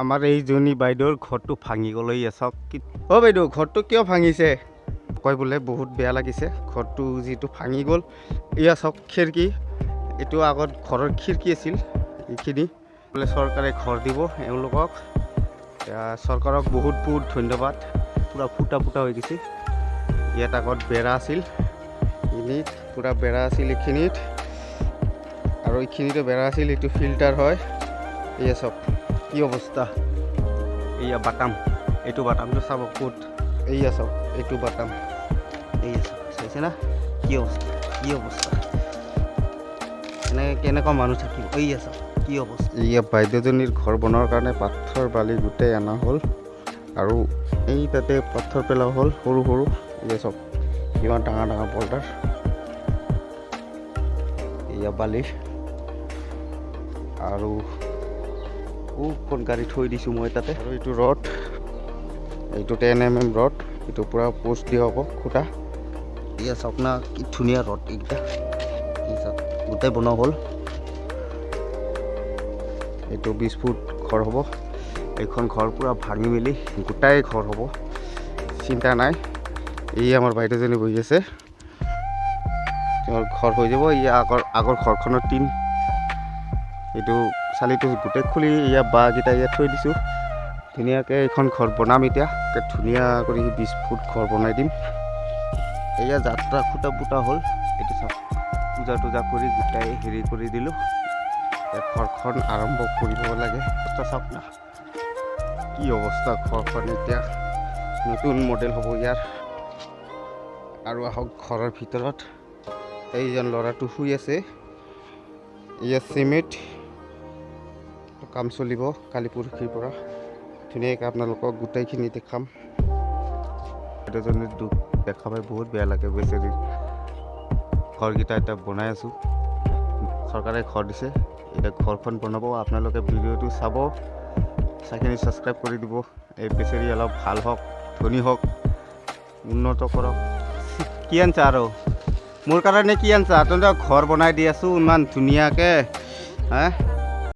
আমাৰ এইজনী বাইদেউৰ ঘৰটো ভাঙি গ'ল। এইয়া চাওক কি। অ' বাইদেউ, ঘৰটো কিয় ভাঙিছে? কয় বোলে বহুত বেয়া লাগিছে, ঘৰটো যিটো ভাঙি গ'ল। এয়া চাওক খিৰিকী, এইটো আগত ঘৰৰ খিৰিকী আছিল এইখিনি। বোলে চৰকাৰে ঘৰ দিব এওঁলোকক। এতিয়া চৰকাৰক বহুত বহুত ধন্যবাদ। পূৰা ফুটা ফুটা হৈ গৈছে। ইয়াত আগত বেৰা আছিল, এইখিনিত পূৰা বেৰা আছিল এইখিনিত, আৰু এইখিনিতো বেৰা আছিল। এইটো ফিল্টাৰ হয়। এয়া চাওক কি অৱস্থা। এইয়া বাটাম, এইটো বাটামটো চাব ক'ত। এইয়া চাওক, এইটো বাটাম। এইয়া চাওক, চাইছে না কি অৱস্থা, কি অৱস্থা! এনেকৈ কেনেকুৱা মানুহ থাকিব? এইয়া চাওক কি অৱস্থা। এইয়া বাইদেউজনীৰ ঘৰ বনোৱাৰ কাৰণে পাথৰ বালি গোটেই অনা হ'ল আৰু এই তাতে পাথৰ পেলোৱা হ'ল সৰু সৰু। এইয়া চাওক কিমান ডাঙৰ ডাঙৰ বল্ডাৰ। এয়া বালি আৰু কোন গাড়ী থৈ দিছোঁ মই তাতে। আৰু এইটো ৰড, এইটো 10 mm ৰড। এইটো পূৰা পোষ্ট দিয়া হ'ব খুটা। এয়া চাওক না কি ধুনীয়া ৰড এইকেইটা। এই চাওক, গোটেই বনোৱা হ'ল। এইটো 20 ফুট ঘৰ হ'ব। এইখন ঘৰ পূৰা ভাঙি মেলি গোটাই ঘৰ হ'ব, চিন্তা নাই। এই আমাৰ বাইদেউজনী বহি আছে, তেওঁৰ ঘৰ হৈ যাব। ইয়াৰ আগৰ ঘৰখনৰ টিন, এইটো চালিটো গোটেই খুলি ইয়াৰ বাঁহকেইটা ইয়াত থৈ দিছোঁ। ধুনীয়াকৈ এইখন ঘৰ বনাম এতিয়া। ধুনীয়া কৰি 20 ফুট ঘৰ বনাই দিম। এয়া যাত্ৰা খুটা পুতা হ'ল। এইটো চাওক, পূজা টূজা কৰি গোটাই হেৰি কৰি দিলোঁ। এতিয়া ঘৰখন আৰম্ভ কৰিব লাগে। অৱস্থা চাওক না কি অৱস্থা ঘৰখন। এতিয়া নতুন মডেল হ'ব ইয়াৰ। আৰু আহক ঘৰৰ ভিতৰত। এইজন ল'ৰাটো শুই আছে। ইয়াত চিমেণ্ট কাম চলিব কালি পৰহিৰ পৰা। ধুনীয়াকৈ আপোনালোকক গোটেইখিনি দেখাম। দুজনীৰ দুখ দেখা পাই বহুত বেয়া লাগে বেচেৰীৰ। ঘৰকেইটা এতিয়া বনাই আছোঁ। চৰকাৰে ঘৰ দিছে, এতিয়া ঘৰখন বনাব। আপোনালোকে ভিডিঅ'টো চাব, চাইখিনি ছাবস্ক্ৰাইব কৰি দিব। এই বেচেৰি অলপ ভাল হওক, ধনী হওক, উন্নত কৰক। কি আনছা আৰু মোৰ কাৰণে? কি আনছা? তহঁতে ঘৰ বনাই দি আছোঁ ইমান ধুনীয়াকৈ। হে।